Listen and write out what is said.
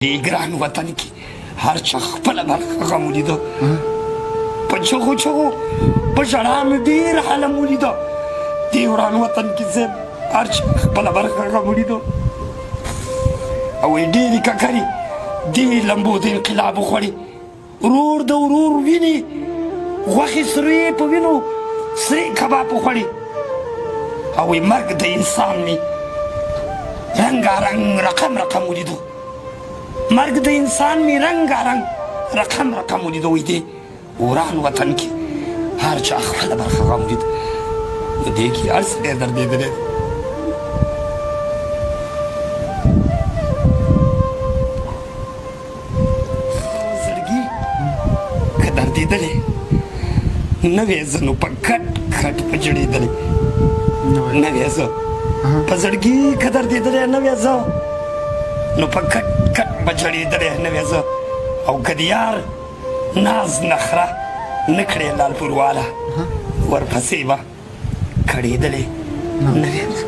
دې ګران وطن کې هر چا خپله برخه غم ولیده، په چغو چغو په ژړا مې ډېر عالم ولیده. دې وران وطن کې صاحب هر چا خپله برخه غم ولیده، او ډېرې ککرې دې لمبو د انقلاب وخوړې. ورور د ورور وینې غوښې سرې په وینو سرې کباب وخوړې، او مرګ د انسان مې رنګارنګ رقم رقم ولیدو. مرګ د انسان مې رنګارنګ رقم رقم ولیدو. وایي دې وران وطن کې هر چا خپله برخه غم ولید. نو دې کې هر سړی دردېدلی دی. زړګي که دردېدلی نه وې زه، نو په کټ کټ په جړېدلی نه وې زه. په زړګي که دردېدلی نه وې زه، نو په کټ کټ به جړېدلی نه وې زه. او که د یار ناز نخره نه کړې لالپورواله، ورپسې به کړېدلی نه وې زه.